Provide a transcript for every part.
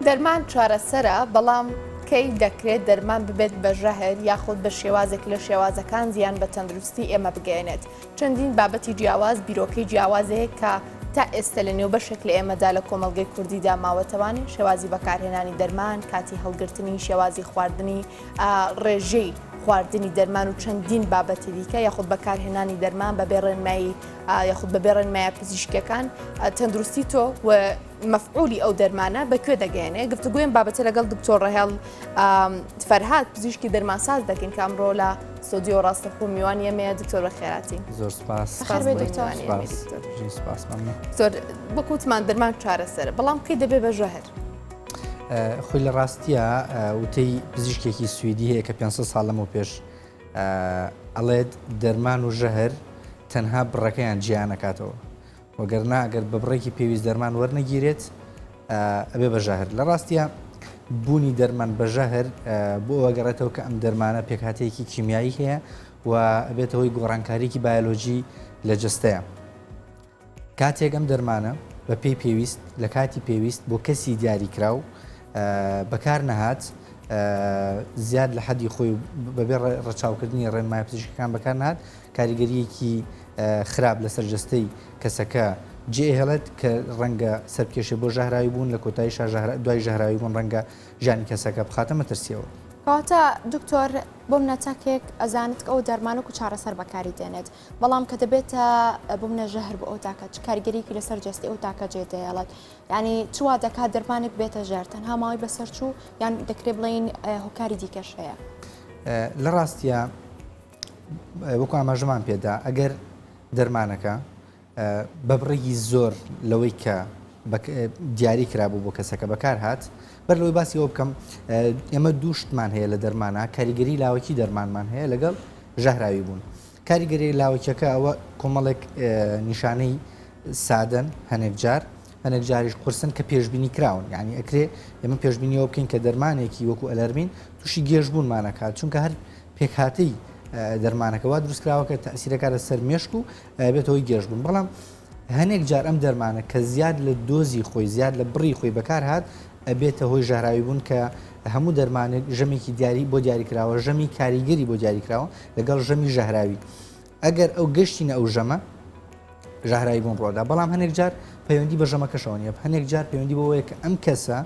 دەرمان چارەسەرە، بەڵام کەی دەکرێت دەرمان ببێت بە ژەهر یاخود بە شێوازێک لە شێوازەکان زیان بە تەندروستی ئێمە بگەیەنێت؟ چەندین بابەتی جیاواز، بیرۆکەی جیاواز هەیە کە تا ئێستە لە نێو بەشێک لە ئێمەدا لە کۆمەڵگەی کوردیدا ماوەتەوانێ، شێوازی بەکارهێنانی دەرمان، کاتی هەڵگرتنی، شێوازی خواردنی، ڕێژەی خواردنی دەرمان و چەندین بابەتی دیکە یاخود بەکارهێنانی دەرمان بەبێ ڕێنمایی یاخود بەبێ ڕێنمایە پزیشکیەکان تەندروستی تۆ و مەفعولی ئەو دەرمانە بە کوێ دەگەیەنێ گفتوگۆی ئەم بابەتە لەگەڵ دکتۆر ڕەهێڵ فەرهاد پزیشکی دەرمانساز دەکەین کە ئەمڕۆ لە ستۆدیۆ ڕاستەخۆ میوانی ئێمەیە دکتۆر بەخێراتی زۆر سپاس سپاس زۆر وەکوتمان دەرمان چارەسەرە بەڵام کەی دەبێ بە ژەهر خۆی لە ڕاستیە وتەی پزیشکێکی سوئدی هەیە کە 500 ساڵ لەمەو پێش ئەڵێت دەرمان و ژەهر تەنها بڕەکەیان جیانەکاتەوە وەگەرنا ئەگەر بە بڕێکی پێویست دەرمان وەرنەگیرێت ئەبێ بە ژەهر. لە ڕاستیا بوونی دەرمان بە ژەهر بۆ ئەوە گەڕێتەوە کە ئەم دەرمانە پێکهاتەیەکی کیمیایی هەیە و ئەبێتە هۆی گۆڕانکاریی بایۆلۆجی لە جەستەیە. کاتێک ئەم دەرمانە بە پێی پێویست لە کاتی پێویست بۆ کەسی دیاریکراو بەکار نەهات زیاد لە حەدی خۆی بەبێ ڕەچاوکردنی ڕێنمایە پزیشکەکان بەکار نەهات کاریگەرییەکی خراپ لەسەر جەستەی کەسەکە جێئەهێڵێت کە ڕەنگە سەربکێشێ بۆ ژەهراوی بوون، لە کۆتاییشا دوای ژەهراوی بوون ڕەنگە ژیانی کەسەکە بخاتە مەترسییەوە. کەواتە دکتۆر بۆمنە تاکێک ئەزانێت کە ئەو دەرمانە وەکو چارەسەر بەکاری دێنێت بەڵام کە دەبێتە بۆمنە ژەهر بۆ ئەو تاکە چ کاریگەریەکی لەسەر جەستەی ئەو تاکە جێ دەهێڵێت یعنی چ وا دەکات دەرمانێک بێتە ژەهر تەنها ماوەی بەسەرچوو یان دەکرێت بڵێین هۆکاری دیکەش هەیە؟ لە ڕاستیا وەکو ئاماژەمان پێدا ئەگەر دەرمانەکە بە بڕێکی زۆر لەوەی کە دیاری کرابوو بۆ کەسەکە بەکار هات بەر لەوەی باسی ئەوە بکەم ئێمە دوو شتمان هەیە لە دەرمانە کاریگەری لاوەکی دەرمانمان هەیە لەگەڵ ژەهراوی بوون کاریگەری لاوەکیەکە ئەوە کۆمەڵێک نیشانەی سادەن هەنێک جار هەنێک جاریش قورسن کە پێشبینی کراون یعنی ئەکرێ ئێمە پێشبینیەوە بکەین کە دەرمانێکی وەکو ئەلەرمین تووشی گێژبوونمانەکات چونکە هەر پێکهاتەی دەرمانەکە وا دروستکراوە کە تەئسیرەکاتە سەر مێشک و بێتە هۆی گێژبوون بەڵام هەنێک جار ئەم دەرمانە کە زیاد لە دۆزی خۆی زیاد لە بڕی خۆی بەکار هات ئەبێتە هۆی ژەهراوی بوون کە هەموو دەرمانێک ژەمێکی دیاری بۆ دیاریکراوە ژەمی کاریگەری بۆ دیاریکراوە لەگەڵ ژەمی ژەهراوی ئەگەر ئەو گەشتینە ئەو ژەمە ژەهراوی بوون ڕۆدا بەڵام هەنێک جار پەیوەندی بە ژەمەکەشەوە نیە هەنێک جار پەیوەندی بەوەیە کە ئەم کەسە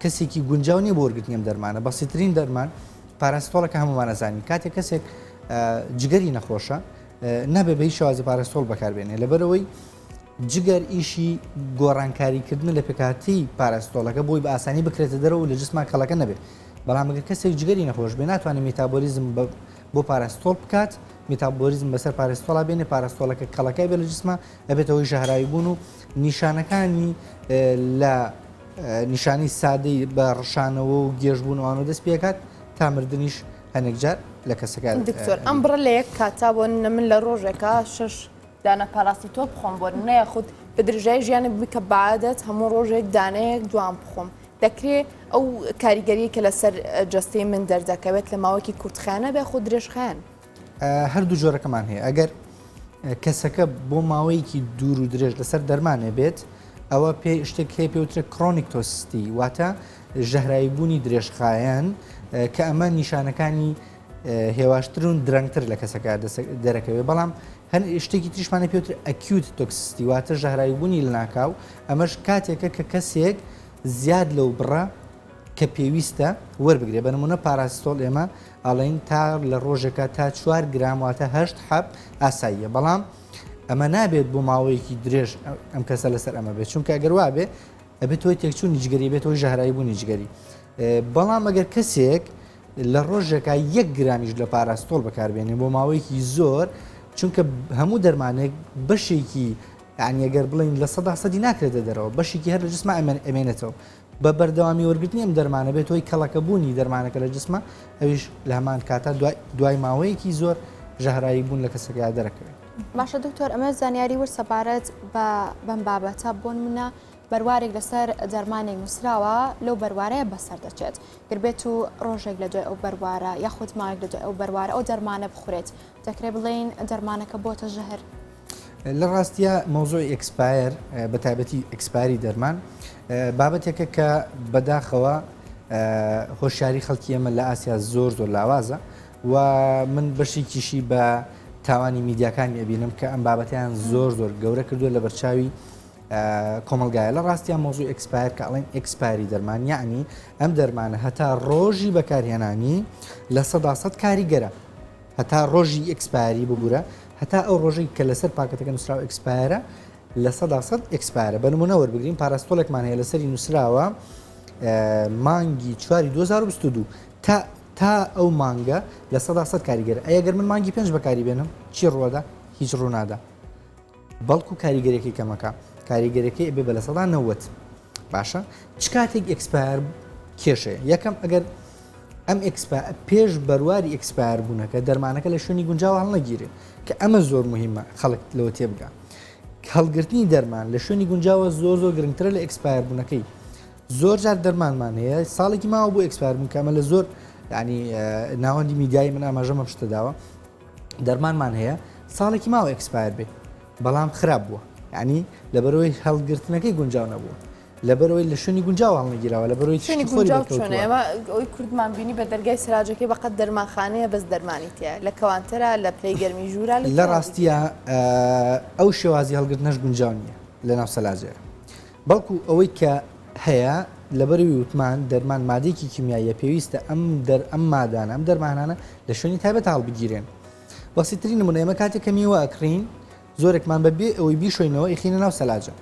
کەسێکی گونجاو نیە بۆ وەرگرتنی ئەم دەرمانە، بەسیترین دەرمان پاراستۆڵە کە هەموومان ئەزانین کاتێک کەسێک جگەری نەخۆشە نابێ بە هیچ شێوازی پاراستۆڵ بەکاربێنێ لەبەرەوەی جگەر ئیشی گۆڕانکاریکردن لە پێکهاتەی پاراستۆڵەکە بۆی بە ئاسانی بکرێتە دەرەوە لە جسمان کەڵەکە نەبێت بەڵام ئەگەر کەسێک جگەری نەخۆش بێ ناتوانێت میتابۆلیزم بۆ پاراستۆڵ بکات میتابۆلیزم بەسەر پارستۆڵا بێنێ پاراستۆڵەکە کەڵەکای بێ لە جسمە ئەبێتە هۆی ژەهراوی بوون و نیشانەکانی لە نیشانەی سادەی بە ڕشانەوە و گێژبوون ئەوانەوە دەست پێکات تا مردنیش هەنێک جار لە کەسەکە دکتۆر ئەم بڕە لە یەک کاتا بۆ نمونە من لە ڕۆژێکا شەش دانە پاراستیتۆل بخۆم بۆ نمونە یاخود بە درێژایی ژیانم بکە بە عادەت هەموو ڕۆژێک دانەیەک دوان بخۆم دەکرێ ئەو کاریگەریە کە لەسەر جەستەی من دەردەکەوێت لە ماوەیەکی کورتخایەنە بێ خۆ درێژخایەن؟ هەردوو جۆرەکەمان هەیە ئەگەر کەسەکە بۆ ماوەیەکی دوور و درێژ لەسەر دەرمانێ بێت ئەوە پێ شتێک هەیە پێوترێت chronic toxicity واتە ژەهراوی بوونی درێژخایەن کە ئەمە نیشانەکانی هێواشتر و درەنگتر لە کەسەکە دەرەکەوێت بەڵام هەن شتێکی تریشمانە پێوتر acute toxicity واتە ژەهراوی بوونی لەناکاو ئەمەش کاتێکە کە کەسێک زیاد لەو بڕە کە پێویستە وەربگرێت، بە نموونە پاراستۆڵ ئێمە ئەڵێین تا لە ڕۆژێکا تا چوار گرام واتە هەشت حەب ئاساییە، بەڵام ئەمە نابێت بۆ ماوەیەکی درێژ ئەم کەسە لەسەر ئەمە بێت، چونکە ئەگەر وابێ ئەبێت هۆی تێکچوونی جگەری بێت هۆی ژەهراوی بوونی جگەری. بەڵام ئەگەر کەسێک لە ڕۆژێکا یەک گرامیش لە پاراستۆڵ بەکاربێنێ بۆ ماوەیەکی زۆر چونکە هەموو دەرمانێک بەشێکی یعنی ئەگەر بڵین لە سەدا سەدی ناکرێتە دەرەوە بەشێکی هەر لە جسما ئەمێنێتەوە بە بەردەوامی وەرگرتنی ئەم دەرمانە بێت هۆی کەڵەکەبوونی دەرمانەکە لە جسمە ئەویش لە هەمان کاتا دوای ماوەیەکی زۆر ژەهراوی بوون لە کەسەکەیا دەرەکەوێت. باشە دکتۆر ئەمە زانیاری ورد سەبارەت بە بەم بابەتە بۆنمونە بەروارێک لەسەر دەرمانێک نووسراوە لەو بەروارەیە بەسەر دەچێت گەر بێت و ڕۆژێک لە دوای ئەو بەروارە یاخود ماوەیەک لە دوای ئەو بەروارە ئەو دەرمانە بخورێت دەکرێت بڵێین دەرمانەکە بۆتە ژەهر؟ لە ڕاستیا مەوزوعی expire بە تایبەتی expire ی دەرمان بابەتێکە کە بەداخەوە هۆشیاری خەڵکی ئێمە لە ئاسیا زۆر زۆر لاوازە و من بەشێکیشی بە تاوانی میدیاکانی ئەبینم کە ئەم بابەتیان زۆر زۆر گەورە کردووە لە بەرچاوی کۆمەلگایە لە ڕاستیان مۆزوع expire کە ئەڵێن expire ی دەرمان یعنی ئەم دەرمانە هەتا ڕۆژی بەکارهێنانی 100% کاریگەرە هەتا ڕۆژی expire ی ببورە هەتا ئەو ڕۆژەی کە لەسەر پاکەتەکە نووسراوە expire ە 100% expire ە بە نمونە وەربگرین پاراستۆلێکمان هەیە لەسەری نووسراوە مانگی چواری 2022 تا تا ئەو مانگە 100% کاریگەر ئەگەر من مانگی پێنج بەکاری بێنم چی ڕوەدا هیچ ڕوونادا بەڵکو کاریگەرەکەی کەمەکە کاریگەرەکەی ئەبێ بە 90% باشە چ کاتێک expire کێشەیە یەکەم ئەگەر ئەم expi پێش بەرواری expire بوونەکە دەرمانەکە لە شوێنی گونجاوە هەڵنەگیرێ کە ئەمە زۆر مهمە خەڵک لەوە تێبگا هەڵگرتنی دەرمان لە شوێنی گونجاوە زۆر زۆر گرنگترە لە expire بوونەکەی زۆر جار دەرمانمان هەیە ساڵێکی ماوە بۆ expire بوون کە ئەمە لە زۆر ینی ناوەندی میدیایی من ئاماژەمە شتە داوە دەرمانمان هەیە ساڵێکی ماوە expire بێ بەڵام خراپ بووە یعنی لەبەرەوەی هەڵگرتنەکەی گونجاو نەبووە لەبەرئەوەی لە شوێنی گونجاو هەڵنەگیراوە لەبەرئەوەی شوێنی تیشکی خۆری گونجاو چۆنە بەرکەوتووە. ئێمە ئەوی کوردمان بینی بە دەرگای سەراجەکەی بەقەد دەرمانخانەیە بەس دەرمانی تیایە لە کەوانتەرا لە پلەی گەرمی ژوورا لە لە کوێ ڕاستیا هەڵدەگیرێ؟ ئەو شێوازی هەڵگرتنەش گونجاو نییە لەناو سەلاجەیە بەڵکو ئەوەی کە هەیە لەبەرئەوی وتمان دەرمان مادەیەکی کیمیاییە پێویستە ئەم دەر ئەم مادانە ئەم دەرمانانە لە شوێنی تایبەت هەڵبگیرێن بەسیترین نمونە ئێمە کاتێک کە میوە ئەکڕین زۆرێکمان بە بێ ئەوەی بیشۆینەوە ئیخینە ناو سەلاجە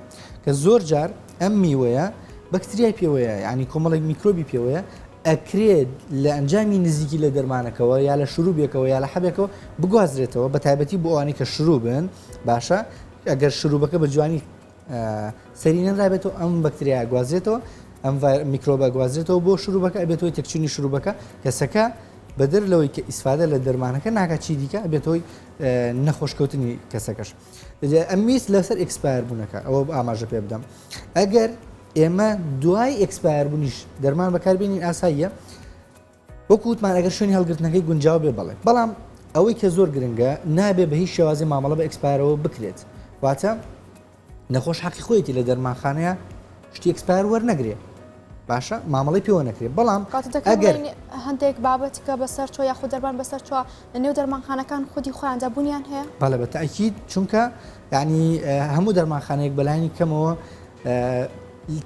کە زۆر جار ئەم میوەیە بەکتریای پێوەیە ینی کۆمەڵێک میکرۆبی پێوەیە ئەکرێت لە ئەنجامی نزیکی لە دەرمانەکەەوە یا لە شروبێکەوە یا لە حەبێکەوە بگوازرێتەوە بە تایبەتی بۆ ئەوانەی کە شروبن باشە ئەگەر شروبەکە بە جوانی سەری نەنرابێتەوە ئەم بەکتریا گوازرێتەوە ئەم میکرۆبە گوازرێتەوە بۆ شروبەکە ئەبێتەوەی تێکچوونی شروبەکە کەسەکە بەدەر لەوەی کە ئیسفادە لە دەرمانەکە ناکات چی دیکە ئەبێتەوەی نەخۆشکەوتنی کەسەکەش ئەمویست لەسەر expire بوونەکە ئەوە ئاماژە پێ بدەم ئەگەر ئێمە دوای expire بوونیش دەرمان بەکاربیێنین ئاساییە وەکو وتمان ئەگەر شوێنی هەڵگرتنەکەی گونجاو بێ بەڵێ بەڵام ئەوەی کە زۆر گرنگە نابێ بە هیچ شێوازی مامەڵە بە expire ەوە بکرێت واتە نەخۆش حەقی خۆیەتی لە دەرمانخانەیە شتی expire وەرنەگرێ باشە مامەڵەی پێوە نەکرێت بەڵام ئەگەر هەندێک بابەت کە بەسەر چۆ یاخود دەرمان بەسەر چوە لە نێو دەرمانخانەکان خودی خۆیاندا بوونیان هەیە بەڵێ بە تاکید چونکە ینی هەموو دەرمانخانەیەک بەلایانی کەمەوە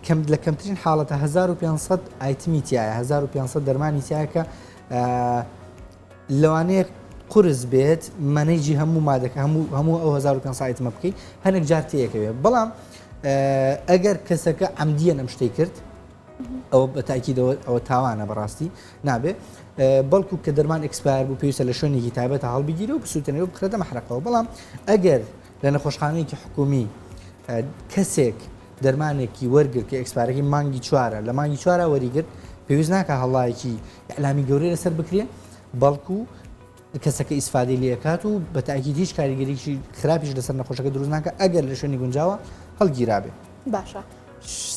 کەم لە کەمترین حاڵەتە 1500 item ی تایە 1500 دەرمانی تایە کە لەوانەیە قورس بێت manage ی هەموو مادەکە هەموو هەموو ئەو 1500 item ە بکەیت هەنێک جار تێیەکەوێت بەڵام ئەگەر کەسەکە عەمدیەن ئەم شتەی کرد ئەوە بە تاکیدەوە ئەوە تاوانە بەڕاستی نابێ بەڵکو کە دەرمان expire بوو پێویستە لە شوێنێکی تایبەتە هەڵبگیرە و بسووتێنەوە بخرێتە مەحرەقەوە بەڵام ئەگەر لە نەخۆشخانەیەکی حکومی کەسێک دەرمانێکی وەرگرت کە expire ەکەی مانگی چوارە لە مانگی چوارە وەریگرت پێویست ناکە هەڵایەکی ئیعلامی گەورەی لەسەر بکرێ بەڵکو کەسەکە ئیسفادەی لێکات و بە تاکید هیچ کاریگەریی خراپیش لەسەر نەخۆشەکە دروست ناکە ئەگەر لە شوێنی گونجاوە هەڵگیرابێ. باشە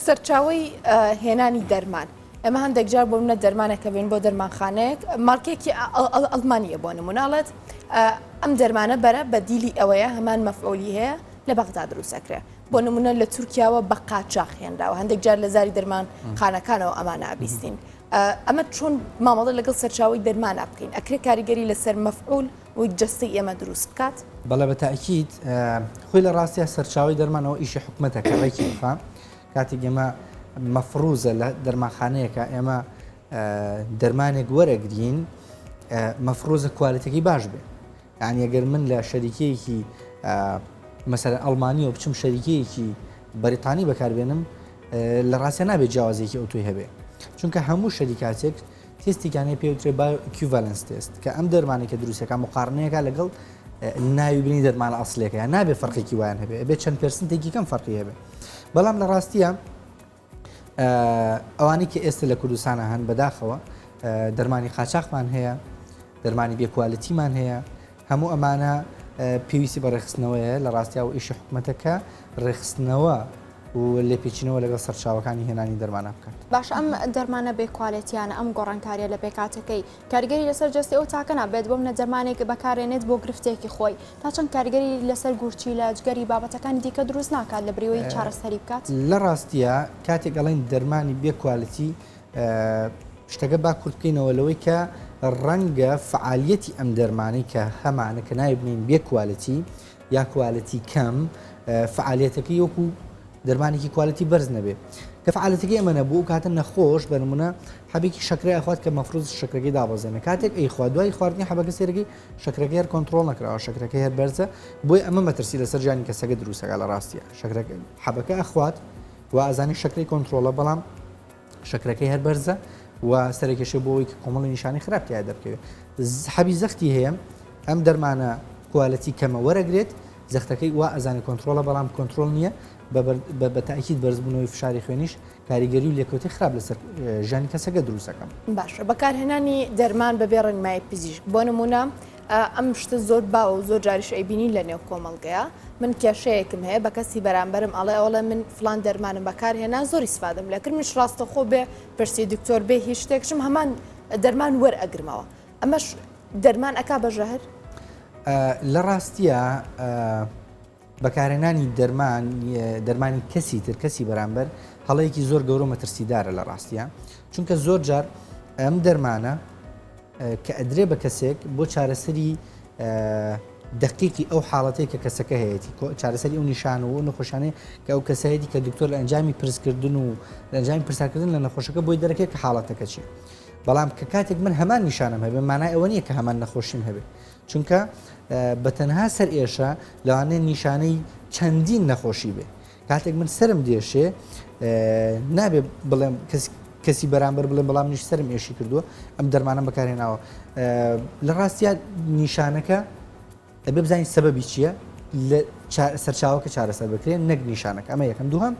سەرچاوەی هێنانی دەرمان ئێمە هەندێک جار بۆ منە دەرمانێکە بێن بۆ دەرمانخانەیەک مارکێکی ئەڵمانیە بۆ نموناڵێت ئەم دەرمانە بەرە بە دیلی ئەوەیە هەمان مەفعولی هەیە لە بەغدا دروستەکرێ بۆ نمونە لە تورکیاوە بە قاچاخ هێنراوە هەندێک جار لە زاری دەرمان خانەکانەوە ئەمانە ئەبیستین ئەمە چۆن مامەڵە لەگەڵ سەرچاوەی دەرمانا بکەین؟ ئەکرێ کاریگەری لەسەر مەفعول و جەستەی ئێمە دروست بکات؟ بەڵێ بە تەئکید خۆی لە ڕاستیا سەرچاوەی دەرمان ئەوە ئیشی حکومەتە کە ڕێکی بخا کاتێک ئێمە مەفروزە لە دەرمانخانەیەکە ئێمە دەرمانێک وەرەگرین مەفروزە کوالێتەکەی باش بێ یانی ئەگەر من لە شەریکەیەکی مەسەلەن ئەڵمانیەوە بچم شەریکەیەکی بەریتانی بەکاربێنم لە ڕاستە نابێت جیاوازێکی ئەو تۆی هەبێ چونکە هەموو شەریکاتێک تێستێکیان پێوترێ bioequivalence test کە ئەم دەرمانی کە دروستەکە مقارنەیەەکە لەگەڵ ناوی بنی دەرمانە ئەسلەکە نابێ فەرقێکی وایان هەبێ بێت چەند پرسنتێکی کەم فەرقی هەبێ بەڵام لە ڕاستیە ئەوانەی کە ئێستا لە کوردستانە هەن بەداخەوە دەرمانی قاچاخمان هەیە دەرمانی بێ quality مان هەیە هەموو ئەمانە پێویستی بە ڕێخستنەوەیە لە ڕاستیا و ئیشی حکوومەتەکە ڕێخستنەوە. و لێپێچینەوە لەگەڵ سەرچاوەکانی هێنانی دەرمانە بکات. باشە ئەم دەرمانە بێ کوالێتیانە ئەم گۆڕانکاریە لە پێکهاتەکەی کاریگەری لەسەر جەستەی ئەو تاکە نابێت بۆ منە دەرمانێک بەکارێنێت بۆ گرفتێکی خۆی تا چەند کاریگەری لەسەر گورچیلە جگەری بابەتەکانی دیکە دروست ناکات لە بریوەی چارەسەری بکات؟ لە ڕاستیا کاتێک ئەڵێن دەرمانی بێ quality شتەکە با کورت بکەینەوە لەوەی کە ڕەنگە فعالیەتی ئەم دەرمانەی کە هەمانە کە ناوی بنین بێ quality یا quality کەم فعالیەتەکەی وەکو دەرمانێکی quality بەرز نەبێ کە فعالەتەکەی ئەمە نەبوو ئەو کاتە نەخۆش بە نمونە حەبێکی شەکرە ئەخوات کە مەفروز شەکرەکەی دابەزێنە کاتێک ئەیخوا دوای خواردنی حەبەکە سێرەکەی شەکرەکەی هەر کۆنترۆڵ نەکراوە شەکرەکەی هەر بەرزە بۆی ئەمە مەترسی لەسەر ژیانی کەسەکە دروستەکە لە ڕاستیە شەکرەکە حەبەکە ئەخوات و ئازانی شەکرەی کۆنترۆڵە بەڵام شەکرەکەی هەر بەرزە و سەرکێشە بۆ ئەوەی کە کۆمەڵی نیشانەی خراپ تیا دەرکەوێت حەبی زەختی هەیە ئەم دەرمانە quality کەمە وەرەگرێت زەختەکەی وا ئەزانێت کۆنترۆڵە بەڵام کۆنترۆڵ نییە بە تاکیید بەرزبوونەوەی فشاری خوێنیش کاریگەری و لێکەوتەی خراپ لەسەر ژیانی کەسەکە دروستەکەم. باشە بەکارهێنانی دەرمان بەبێ ڕێنمایی پزیشک بۆ نمونە ئەم شتە زۆر باوە و زۆر جاریش ئەیبینین لە نێو کۆمەڵگەیا من کێشەیەکم هەیە بە کەسی بەرامبەرم ئەڵێ ئەڵێ من فلان دەرمانم بەکارهێنا زۆر ئیسفادەم لێکرد منیش ڕاستەخۆ بێ پرسی دکتۆر بێ هیچ شتێکشم هەمان دەرمان وەرئەگرمەوە ئەمەش دەرمان ئەکا بە ژەهر؟ لە ڕاستیە بەکارهێنانی دەرمان دەرمانی کەسی تر کەسی بەرامبەر هەڵەیەکی زۆر گەورە مەترسیدارە لە ڕاستیە چونکە زۆر جار ئەم دەرمانە کە ئەدرێ بە کەسێک بۆ چارەسەری دقیقی ئەو حاڵەتەی کە کەسەکە هەیەی چارەسەری ئەو نیشان و نەخۆشانەی کە ئەو کەسایەتی کە دکتۆر لە ئەنجامی پرسکردن و لە ئەنجامی پرسیارکردن لە نەخۆشەکە بۆی دەرەکێت کە حاڵەتەکە چییە. بەڵام کە کاتێک من هەمان نیشانەم هەبێ مانای ئەوە نییە کە هەمان نەخۆشیم هەبێ چونکە بە تەنها سەر ئێشە لەوانەیە نیشانەی چەندین نەخۆشی بێ کاتێک من سرم دێشێ نابێ بڵێم کەس کەسی بەرامبەر بڵێم بەڵام نیش سرم ئێشی کردووە ئەم دەرمانم بەکارهێناوە لە ڕاستیا نیشانەکە ئەبێ بزانین سەبەبی چییە لە سەرچاوەکە چارەسەر بکرێن نەک نیشانەکە ئەمە یەکەم دووهەم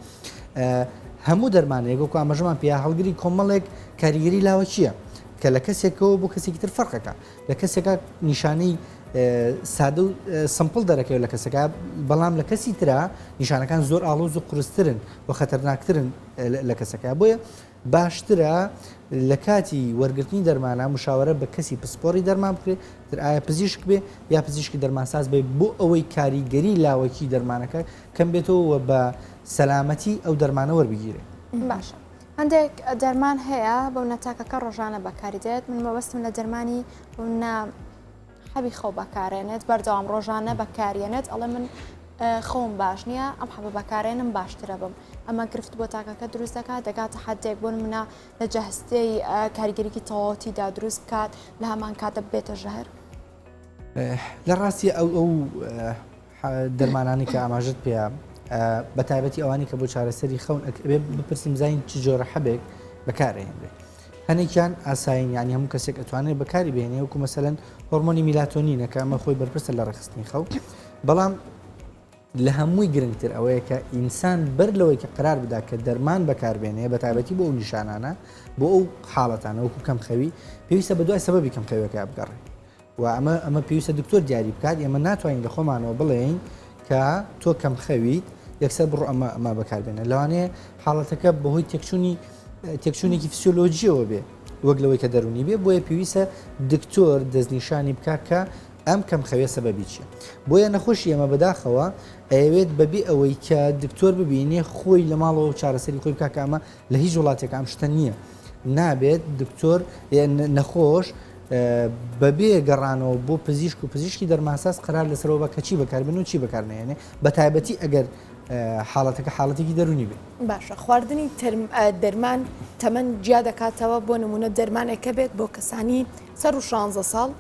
هەموو دەرمانێک وەکو ئاماژەمان پێیا هەڵگری کۆمەڵێک کاریگەری لاوەکییە کە لە کەسێکەوە بۆ کەسێکی تر فەرقەکە لە کەسێکە نیشانەی سادە و simple دەرەکەوێت لە کەسەکە بەڵام لە کەسی ترا نیشانەکان زۆر ئاڵۆز و قورسترن و خەتەرناکترن لە کەسەکە بۆیە باشترە لە کاتی وەرگرتنی دەرمانە مشاوەرە بە کەسی پسپۆڕی دەرمان بکرێت تر ئایا پزیشک بێ یا پزیشکی دەرمانساز بێ بۆ ئەوەی کاریگەری لاوەکی دەرمانەکە کەم بێتەوە و بە سەلامەتی ئەو دەرمانە وەربگیرێ. باشە هەندێک دەرمان هەیە بەو نەتاکەکە ڕۆژانە بەکاری دێت من مەبەستم لە دەرمانی نا حەبی خەو بەکارێنێت بەردەوام ڕۆژانە بەکاریێنێت ئەڵێ من خەوم باش نییە ئەم حەبە بەکارێنم باشترە بم ئەمە گرفت بۆ تاکەکە دروست دەکات دەگاتە حدێک بۆ منە لە جەستەی کاریگەریکی تەواوەتیدا دروست بکات لە هەمان کاتە ببێتە ژەهر. لە ڕاستی ئەو ئەو دەرمانانی کە ئاماژت پێ بە تایبەتی ئەوانی کە بۆ چارەسەری خەون ئەبێ بپرسیم زانین چ جۆرە حەبێک بەکارهێنرێت هەنێکیان ئاسایین یانی هەموو کەسێک ئەتوانێت بەکاری بهێنێ وەکو مەسەلەن هۆرمۆنی میلاتۆنینە کە ئەمە خۆی بەرپرسە لە ڕێکخستنی خەو بەڵام لە هەمووی گرنگتر ئەوەیە کە ئینسان بەر لەوەی کە قرار بدا کە دەرمان بەکاربێنێ بە تایبەتی بۆ ئەو نیشانانە بۆ ئەو حاڵەتانە وەکو کەم خەوی پێویستە بە دوای سەبەبی کەم خەویەکە بگەڕێ و ئەمە ئەمە پێویستە دکتۆر دیاری بکات ئێمە ناتوانین لە خۆمانەوە بڵێین کە تۆ کەم خەویت یەکسەر بڕۆ ئەمە ئەمە بەکاربێنە لەوانەیە حاڵەتەکە بەهۆی تێکچوونی تێکچوونێکی فسیۆلۆژیەوە بێ وەک لەوەی کە دەرونی بێ بۆیە پێویستە دکتۆر دەستنیشانی بکە کە ئەم کەم خەوێ سەبەبی چییە بۆیە نەخۆشی ئەمە بەداخەوە ئەیەوێت بەبێ ئەوەی کە دکتۆر ببینێ خۆی لە ماڵەوە چارەسەری خۆی بکە کە ئەمە لە هیچ وڵاتێک ئەم شتە نییە نابێت دکتۆر نەخۆش بەبێ گەڕانەوە بۆ پزیشک و پزیشکی دەرمانساز قەرار لەسەرەوە بە کە چی بەکاربن و چی بەکارنەیەنێ بە تایبەتی ئەگەر حاڵەتەکە حاڵەتێکی دەرونی بێ. باشە خواردنی دەرمان تەمەن جیا دەکاتەوە بۆ نمونە دەرمانێک هەبێت بۆ کەسانی سەر و 16 ساڵ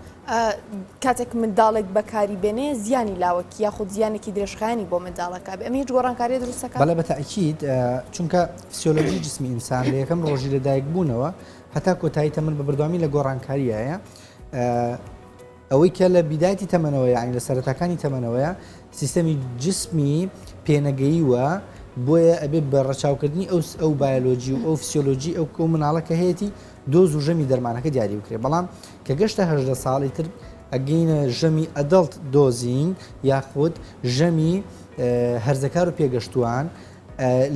کاتێک منداڵێک بەکاری بێنێ زیانی لاوەکی یاخود زیانێکی درێژخایەنی بۆ منداڵەکە بێ ئەمە هیچ گۆڕانکاری دروست دەکات؟ بەڵێ بە تەئکید چونکە فسیۆلۆژی جسمی ئینسان لە یەکەم ڕۆژی لەدایک بوونەوە هەتا کۆتایی تەمەن بە بەردەوامی لە گۆڕانکاریایە ئەوەی کە لە بیدایەتی تەمەنەوە یعنی لە سەرەتاکانی تەمەنەوەیە سیستەمی جسمی پێنەگەیوە بۆیە ئەبێ بە ڕەچاوکردنی ئەو ئەو بایۆلۆجی و ئەو فسیۆلۆجی ئەو کۆ مناڵە کە هەیەی dose و ژەمی دەرمانەکە دیاری بکرێت بەڵام کە گەشتە هەژدە ساڵی تر ئەگەینە ژەمی adult dosing یاخود ژەمی هەرزەکار و پێگەشتوان.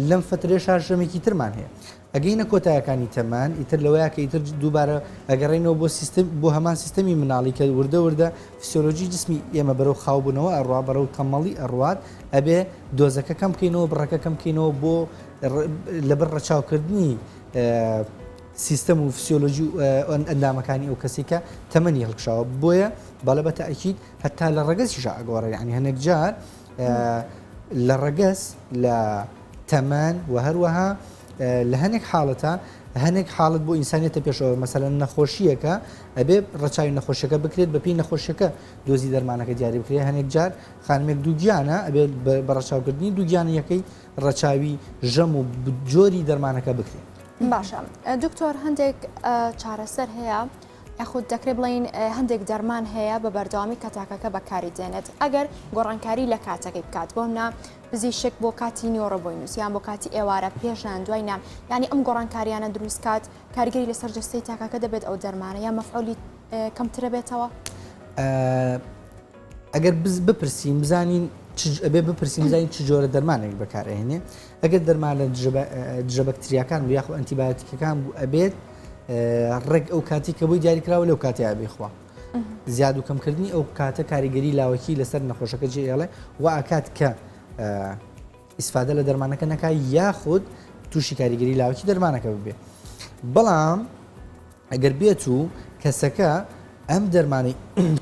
لەم فترێشا ژەمێکی ترمان هەیە. ئەگەینە کۆتایەکانی تەمەن ئیتر لەوەیە کە ئیتر دووبارە ئەگەڕێینەوە بۆ سیستم بۆ هەمان سیستەمی مناڵی کە وردە وردە فسیۆلۆجی جسمی ئێمە بەرەو خاوبوونەوە ئەڕوا بەرەو تەمەڵی ئەڕوات ئەبێ دۆزەکە کەم بکەینەوە بڕەکە کەم بکەینەوە بۆ لەبەر ڕەچاوکردنی سیستەم و فسیۆلۆجی و ئەندامەکانی ئەو کەسی کە تەمەنی هەڵکشاوە بۆیە بەڵێ بە تەئکید هەتا لە ڕەگەزیشا ئەگۆڕێ یعنی هەنێک جار لە ڕەگەز لە تەمەن و هەروەها لە هەنێک حاڵەتە هەنێک حاڵت بۆ ئینسانیەتە پێشەوە مەسەلەن نەخۆشیەکە ئەبێ ڕەچاوی نەخۆشیەکە بکرێت بەپی نەخۆشیەکە دۆزی دەرمانەکە دیاری بکرێت هەنێک جار خانمێک دووگیانە ئەبێت بە ڕەچاوکردنی دووگیانیەکەی ڕەچاوی ژەم و جۆری دەرمانەکە بکرێت. باشە دکتۆر هەندێک چارەسەر هەیە یاخود دەکرێت بڵێین هەندێک دەرمان هەیە بە بەردەوامی کە تاکەکە بەکاری دێنێت ئەگەر گۆڕانکاری لە کاتەکەی بکات بۆ نا پزیشک بۆ کاتی نیۆڕە بۆی نووسیان بۆ کاتی ئێوارە پێشان دوای نان یعنی ئەم گۆڕانکاریانە دروست کات کاریگەری لەسەر جەستەی تاکەکە دەبێت ئەو دەرمانە یا مەفعولی کەمترە بێتەوە؟ ئەگەر بپرسین بزانین ئەبێ بپرسین بزانین چ جۆرە دەرمانێک بەکارئەهێنێ ئەگەر دەرمانە دژەبەکتریاکان بوو یاخۆ ئەنتیبایۆتیکەکان بوو ئەبێت ڕێک ئەو کاتی کە بۆی دیاریکراوە لەو کاتەیە بیخوا زیاد و کەمکردنی ئەو کاتە کاریگەری لاوەکی لەسەر نەخۆشەکە جێڵێ و ئاکات کە ئیسفادە لە دەرمانەکە نەکا یاخود تووشی کاریگەری لاوەکی دەرمانەکە ببێ بەڵام ئەگەر بێت و کەسەکە ئەم دەرمانەی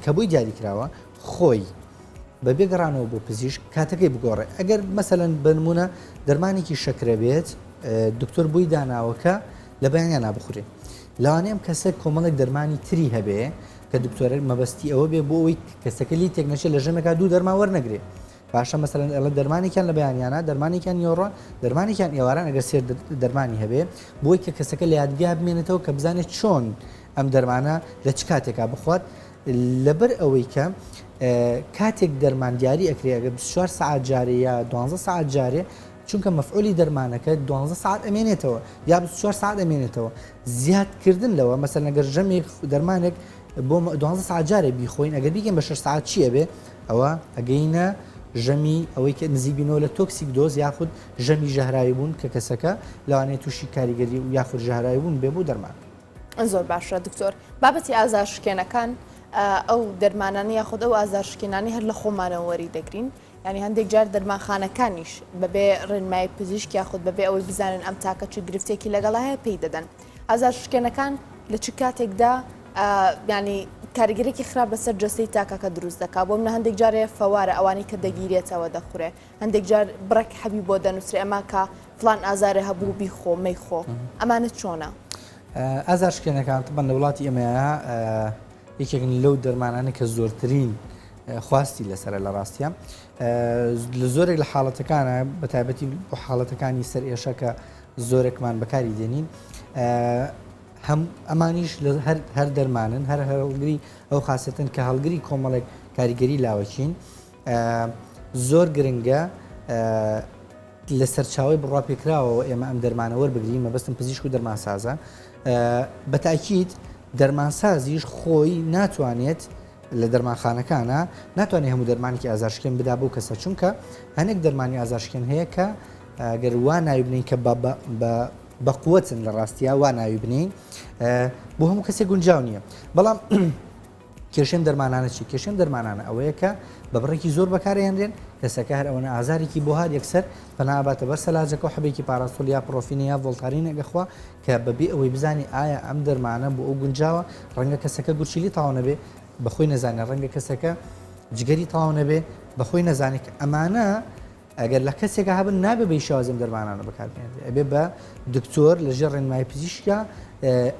کە بۆی دیاریکراوە خۆی بەبێ گەڕانەوە بۆ پزیشک کاتەکەی بگۆڕێ ئەگەر مەسەلەن بەنمونە دەرمانێکی شەکرە بێت دکتۆر بۆی داناوەکە لە بەیانیان بخورێ لەوانەیە ئەم کەسە کۆمەڵێک دەرمانی تری هەبێ کە دکتۆرە مەبەستی ئەوە بێ بۆ ئەوەی کەسەکە لی تێک نەچێت لە ژەمێکا دوو دەرمان وەرنەگرێ باشە مەسەلەن ئەڵێ دەرمانێکیان لە بەیانیانە دەرمانێکیان نیۆڕۆ دەرمانێکیان ئێواران ئەگەر سێر دەرمانی هەبێ بۆی کە کەسەکە لە یادگا بمێنێتەوە کە بزانێت چۆن ئەم دەرمانە لە چ کاتێکا بخوات لەبەر ئەوەی کە کاتێک دەرمان دیاری ئەکرێ ئەگەر 24 سەعات جارێ یا 12 سەعات جارێ چونکە مەفعولی دەرمانەکە 12 سەعات ئەمێنێتەوە یا 24 سەعات ئەمێنێتەوە زیادکردن لەوە مەسەلەن ئەگەر ژەمێک دەرمانێک بۆ 12 سەعات جارێ بیخۆین ئەگەر بیکەین بە 6 سەعات چی ئەبێ ئەوە ئەگەینە ژەمی ئەوەی کە نزیک بینەوە لە toxic dose یاخود ژەمی ژەهراوی بوون کە کەسەکە لەوانەیە تووشی کاریگەری و یاخود ژەهراوی بوون بێ بۆ دەرمان. زۆر باشە دکتۆر بابەتی ئازار شکێنەکان ئەو دەرمانانە یاخود ئەو ئازار شکێنانی هەر لە خۆمانەوە وەری دەگرین یعنی هەندێک جار دەرمانخانەکانیش بەبێ ڕێنمایی پزیشک یاخود بەبێ ئەوەی بزانن ئەم تاکە چ گرفتێکی لەگەڵا هەیە پێی دەدەن ئازار شکێنەکان لە چ کاتێکدا ینی کاریگەرێکی خراپ لەسەر جەستەی تاکەکە دروست دەکات بۆ منە هەندێک جارێ فەوارە ئەوانی کە دەگیرێتەوە دەخورێ هەندێک جار بڕێک حەبی بۆ دەنووسرێ ئەمە کە فڵان ئازارێ هەبوو بیخۆ مەیخۆ ئەمانە چۆنە؟ ئازار شکێنەکان تبەن لە وڵاتی ئێمەیە یەکێکن لەو دەرمانانە کە زۆرترین خواستی لەسرە لە ڕاستە لە زۆرێک لە حاڵەتەکانە بە تایبەتی بۆ حاڵەتەکانی سەر ئێشە کە زۆرێکمان بەکاری دێنین هەم ئەمانیش لە هەر هەر دەرمانن هەر هەڵگری ئەو خاستن کە هەڵگری کۆمەڵێک کاریگەری لاوەکین زۆر گرنگە لە سەرچاوەی بڕواپێکراوەوە ئێمە ئەم دەرمانە وەربگرین مەبەستم پزیشک و دەرمانسازە بە تاکید دەرمانسازیش خۆی ناتوانێت لە دەرمانخانەکانە ناتوانێت هەموو دەرمانێکی ئازارشکێن بدا بۆ کەسە چونکە هەنێک دەرمانی ئازارشکێن هەیە کە گەر وا ناوی بنین کە بە قوتن لە ڕاستیا وا ناوی بنین بۆ هەموو کەسێک گونجاو نییە بەڵام کێشەی ئەم دەرمانانە چیە؟ کێشەی ئەم دەرمانانە ئەوەیە کە بە بڕێکی زۆر بەکارئەهێنرێن، کەسەکە هەر ئەوەنە ئازارێکی بۆ هات یەکسەر پەنا ئەباتە بەر سەلاجەکە و حەبێکی پاراستۆل یا پرۆفینە یا ڤۆڵتارینێک ئەخوا کە بەبێ ئەوەی بزانێ ئایا ئەم دەرمانە بۆ ئەو گونجاوە، ڕەنگە کەسەکە گورچیلی تەواو نەبێ بەخۆی نەزانێ، ڕەنگە کەسەکە جگەری تەواو نەبێ بەخۆی نەزانێ کە ئەمانە ئەگەر لە کەسێکا هەبن نابێ بە هیچ شێوازێ ئەم دەرمانانە بەکاربهێنرێ ئەبێ بە دکتۆر لە ژێر ڕێنمایی پزیشکا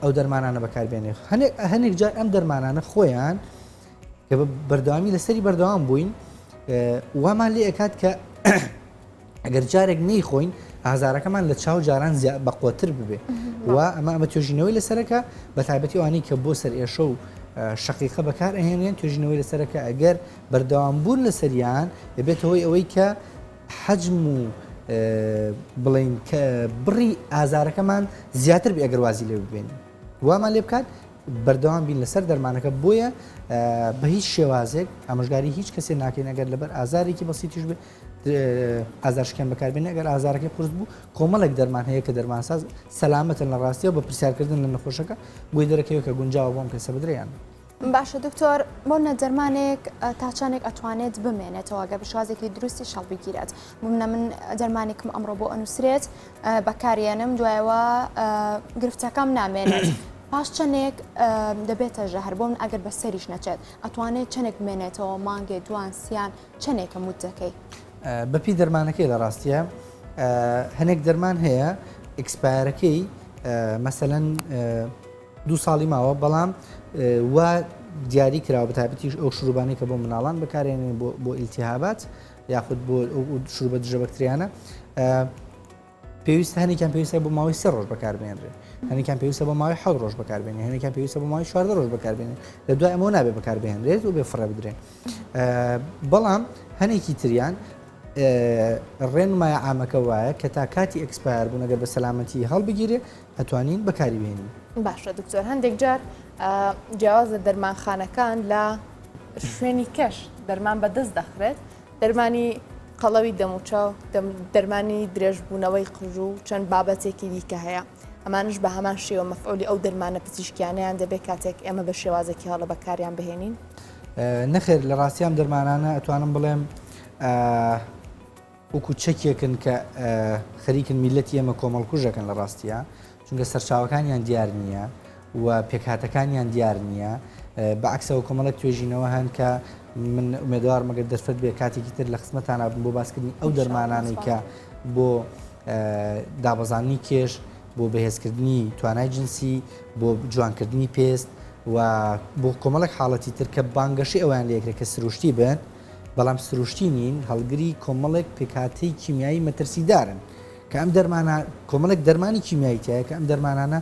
ئەو دەرمانانە بەکاربێنێ هەنێک هەنێک جار ئەم دەرمانانە خۆیان کە بە بەردەوامی لەسەری بەردەوام بووین وامان لێ ئەکات کە ئەگەر جارێک نەیخۆین ئازارەکەمان لە چاو جاران بەقوتر ببێ و ئەمە ئەمە توێژینەوەی لەسەرەکە بە تایبەتی ئەوانەی کە بۆ سەر ئێشە و شقیقە بەکار ئەهێنێن توێژینەوەی لەسەرەکە ئەگەر بەردەوام بوون لەسەریان دەبێتە هۆی ئەوەی کە حەجم و بڵین کە بڕی ئازارەکەمان زیاتر بێ ئەگەر وازی لێ ببێنین وامان لێ بکات بەردەوام بین لەسەر دەرمانەکە بۆیە بە هیچ شێوازێک ئامۆژگاری هیچ کەسێ ناکەین ئەگەر لەبەر ئازارێکی بەسیتیش بێ. ئازارشکێن بەکاربێنێ ئەگەر ئازارەکەی قورس بوو کۆمەڵێک دەرمان هەیە کە دەرمانساز سەلامەتن لە ڕاستیەوە بە پرسیارکردن لە نەخۆشەکە بۆی دەرەکەوێت کە گونجاوە بۆ ئەم کەسە بدرێ یان نا. باشە دکتۆر بۆ منە دەرمانێک تا چەندێک ئەتوانێت بمێنێتەوە گەر بە شێوازێکی دروستیش هەڵبگیرێت بۆ منە من دەرمانێکم ئەمڕۆ بۆ ئەنووسرێت بەکارێنم دوایەوە گرفتەکەم نامێنێت پاش چەندێک دەبێتە ژەهر بۆ من ئەگەر بەسەریش نەچێت ئەتوانێت چەندێک بمێنێتەوە مانگێ دوان سیان چەندێکە موددەکەی؟ بەپی دەرمانەکەی لە ڕاستیە هەنێک دەرمان هەیە expire ەکەی مەسەلەن دوو ساڵی ماوە بەڵام وا دیاری کراوە بەتایبەتیش ئەو شروبانەی کە بۆ مناڵان بەکارێنێن بۆ ئیلتیهابات یاخود بۆ شروبە دژە بەکتریانە پێویستە هەنێکیان پێویستە بۆ ماوەی سێ ڕۆژ بەکاربێنرێ هەنێکیان پێویستە بۆ ماوەی حەوت ڕۆژ بەکاربێنێ هەنێکیان پێویستە بۆ ماوەی 14 ڕۆژ بەکاربێنێ لە دوای ئەمەوە نابێ بەکاربهێنرێت و بێ فڕێ بدرێن بەڵام هەنێکی تریان ڕێنمایە عامەکە وایە کە تا کاتی expire بوون ئەگەر بە سەلامەتی هەڵبگیرێ ئەتوانین بەکاری بهێنین. باشە دکتۆر هەندێک جار جیاواز لە دەرمانخانەکان لە شوێنی کەش دەرمان بەدەست دەخرێت دەرمانی قەڵەوی دەموچاو، دەرمانی درێژبوونەوەی قژ و چەند بابەتێکی دیکە هەیە، ئەمانەش بە هەمان شێوە مەفعولی ئەو دەرمانە پزیشکیانەیان دەبێت کاتێک ئێمە بە شێوازێکی هەڵە بەکاریان بهێنین؟ نەخێر لە ڕاستی ئەم دەرمانانە ئەتوانم بڵێم وەکو چەکێکن کە خەریکن میللەتی ئێمە کۆمەڵکوژەکەن لە ڕاستیا چونکە سەرچاوەکانیان دیار نییە و پێکهاتەکانیان دیار نییە بە عەکسەوە کۆمەڵێک توێژینەوە هەن کە من ئومێدەوارم ئەگەر دەرفەت بێ کاتێکی تر لە خزمەتانا بم بۆ باسکردنی ئەو دەرمانانەی کە بۆ دابەزاندنی کێش بۆ بەهێزکردنی توانای جنسی بۆ جوانکردنی پێست و بۆ کۆمەڵێک حاڵەتی تر کە بانگەشەی ئەویان لێکرێت کە سروشتی بن بەڵام سروشتی نین هەڵگری کۆمەڵێک پێکهاتەی کیمیایی مەترسیدارن کە ئەم دەرمانە کۆمەڵێک دەرمانی کیمیایی تایە کە ئەم دەرمانانە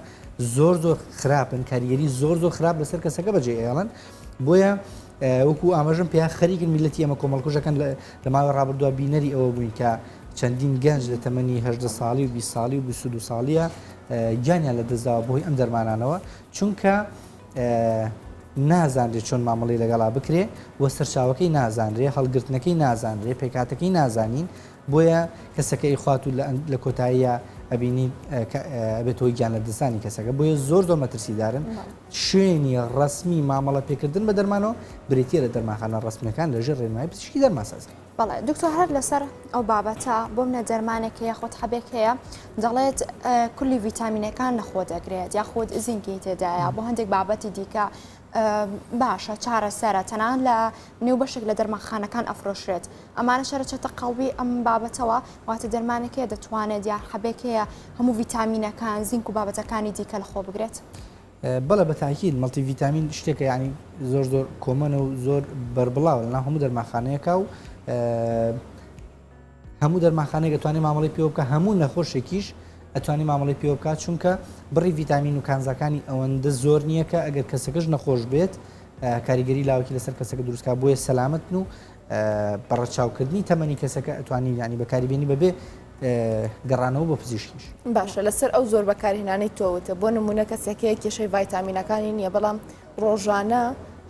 زۆر زۆر خراپن کاریگەری زۆر زۆر خراپ لەسەر کەسەکە بەجێ ئێڵن بۆیە وەکو ئاماژەم پێیا خەریکن میلەتی ئەمە کۆمەڵکوژەکەن لە ماوەی ڕابردووە بینەری ئەوە بووین کە چەندین گەنج لە تەمەنی هەدە ساڵی و 20 ساڵی و 22 ساڵیە گیانیان لە دەستداوە بۆی ئەم دەرمانانەوە چونکە نازانرێت چۆن مامەڵەی لەگەڵا بکرێ و سەرچاوەکەی نازانرێ هەڵگرتنەکەی نازانرێ پێکهاتەکەی نازانین بۆیە کەسەکە ئیخوات و لە کۆتاییە ئەبینی ئەبێت هۆی گیان لەدەستدانی کەسەکە بۆیە زۆر زۆر مەترسیدارن شوێنی ڕەسمی مامەڵە پێکردن بە دەرمانەوە بریتیە لە دەرمانخانە ڕەسمیەکان لەژێر ڕێنمایی پزیشکی دەرمانسازی. بەڵێ دکتۆر هەر لەسەر ئەو بابەتە بۆ منە دەرمانێک هەیە خۆت حەبێک هەیە دەڵێت کولی ڤیتامینەکان لەخۆ دەگرێت یاخود زینکی تێدایە بۆ هەندێک بابەتی دیکە باشە چارەسەرە تەنان لە نێو بەشێک لە دەرمانخانەکان ئەفرۆشرێت ئەمانە شەرەچێتە قەڵبی ئەم بابەتەوە واتە دەرمانێک هەیە دەتوانێت یان حەبێک هەیە هەموو ڤیتامینەکان زینک و بابەتەکانی دیکە لەخۆ بگرێت. بەڵێ بە تاکید مەڵتی ڤیتامین شتێکە یعنی زۆر زۆر common ە و زۆر بەربڵاوە لەناو هەموو دەرمانخانەیەکە و هەموو دەرمانخانەیەک ئەتوانێت مامەڵەی پێوە بکە هەموو نەخۆشێکیش ئەتوانی مامەڵەی پێوە بکات چونکە بڕی ڤیتامین و کانزاکانی ئەوەندە زۆر نییە کە ئەگەر کەسەکەش نەخۆش بێت کاریگەری لاوەکی لەسەر کەسەکە دروستکا بۆیە سەلامەتن و بە ڕەچاوکردنی تەمەنی کەسەکە ئەتوانی ینی بەکاری بێنی بەبێ گەڕانەوە بۆ پزیشکیش. باشە لەسەر ئەو زۆر بەکارهێنانەی تۆ وتت بۆ نمونە کەسێک هەیە کێشەی ڤایتامینەکانی نییە بەڵام ڕۆژانە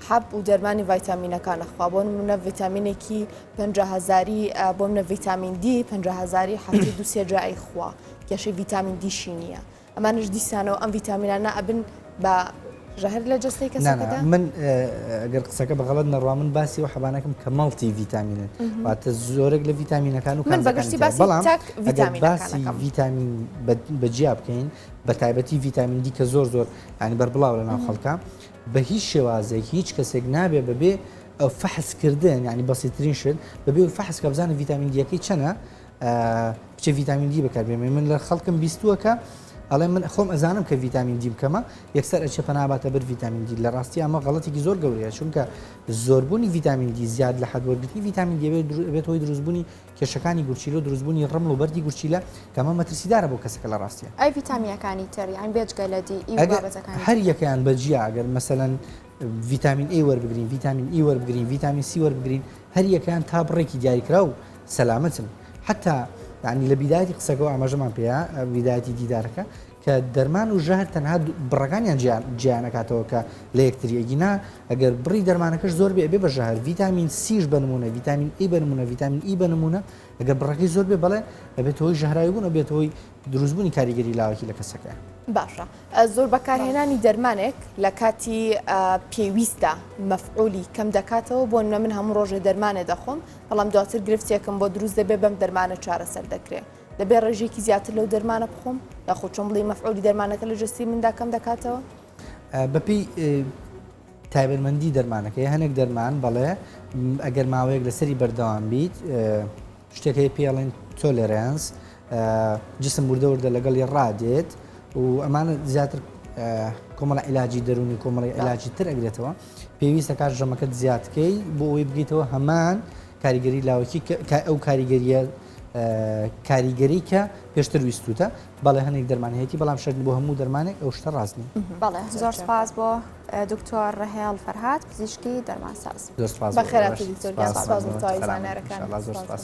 حەب و دەرمانی ڤایتامینەکان ئەخوا بۆ نمونە ڤیتامینێکی 50 هەزاری بۆ منە ڤیتامین دی 50 هەزاری هەفتەی دوو سێ جا ئەیخوا کێشەی ڤیتامین دیشی نییە ئەمانش دیسانەوە ئەم ڤیتامینانە ئەبن بە ژەهر لە جەستەی کەسەکەدا؟ من گەر قسەکە بە غەڵەت نەڕوا من باسی ئەو حەبانەکەم کە مەڵتی ڤیتامینن واتە زۆرێک لە ڤیتامینەکان و من بەگشتی باسی بەڵام تاک ئەگەر باسی ڤیتامینەکانەکەم. ڤیتامین بە جیا بکەین بە تایبەتی ڤیتامین دی کە زۆر زۆر ینی بەربڵاو لە ناو خەڵکە بە هیچ شێوازێک هیچ کەسێک نابێ بەبێ ئەو فەحسکردن ینی بەسیترین شت بەبێ فەحس کە بزانە ڤیتامین دیەکەی چەنە بچێ ڤیتامین دی بەکاربێنێ من لە خەڵکم بیستووە کە ئەڵێ من خۆم ئەزانم کە ڤیتامین دیم کەمە یەکسەر ئەچێ پەناباتە بەر ڤیتامین دی لە ڕاستی ئەمە غەڵەتێکی زۆر گەورەیە چونکە زۆربوونی ڤیتامین دی زیاد لە حەد وەرگرتنی ڤیتامین دی بێت هۆی دروستبوونی کێشەکانی گورچیلە و دروستبوونی ڕمڵ و بەردی گورچیلە کە ئەمە مەترسیدارە بۆ کەسەکە لە ڕاستیە. ئەی ڤیتامینەکانی تر یان بێجگە لە دی ئی و ئەگەر بابەتەکانی هەر تر؟ یەکەیان بە جیا ئەگەر مەسەلەن ڤیتامین ئەی وەربگرین ڤیتامین ئی وەربگرین ڤیتامین سی وەربگرین هەر یەکەیان تا بڕێکی دیاریکراو سەلامەتن حتا یعنی لە بیدایەتی قسەکەەوە ئاماژەمان پێیا بیدایەتی دیدارەکە کە دەرمان و ژەهر تەنها بڕەکانیان جیان ئەکاتەوە کە لە یەکتری ئەگینا ئەگەر بڕی دەرمانەکەش زۆر بێ ئەبێ بە ژەهر ڤیتامین سیش بە نمونە ڤیتامین ئەی بە نمونە ڤیتامین ئی بە نمونە. ئەگەر بڕەکەی زۆر بێ بەڵێ ئەبێتە هۆی ژەهراوی بوون ئەبێتە هۆی دروستبوونی کاریگەری لاوەکی لە کەسەکە. باشە زۆر بەکارهێنانی دەرمانێک لە کاتی پێویستدا مەفعولی کەم دەکاتەوە بۆ نمونە من هەموو ڕۆژێ دەرمانێ دەخۆم بەڵام دواتر گرفتێکم بۆ دروست دەبێ بەم دەرمانە چارەسەر دەکرێ دەبێ ڕێژەیەکی زیاتر لەو دەرمانە بخۆم یاخود چۆن بڵێی مەفعولی دەرمانەکە لە جەستەی مندا کەم دەکاتەوە؟ بەپێی تایبەتمەندی دەرمانەکەی هەنێک دەرمان بەڵێ ئەگەر ماوەیەک لەسەری بەردەوام بیت شتێک هەیە پێڵێن tolerance جسم وردە وردە لەگەڵی ڕادێت و ئەمانە زیاتر کۆمەڵە عیلاجی دەرونی کۆمەڵی عیلاجی تر ئەگرێتەوە پێویستە کات ژەمەکەت زیادکەی بۆ ئەوەی بگەیتەوە هەمان کاریگەری لاوەکی ئەو کاریگەریە کاریگەری کە پێشتر ویستوتە بەڵێ هەنێک دەرمان هەیەی بەڵام شەرت بۆ هەموو دەرمانێک ئەو شتە ڕاست نیە. بەڵێ زۆر سپاس بۆ دکتۆر ڕەهێڵ فەرهاد پزیشکی دەرمانساز. زۆر سپاس بەخێرهاتی دکتۆر گیان سپاس بۆ تەواوی زانیارەکانت. زۆر سپاس.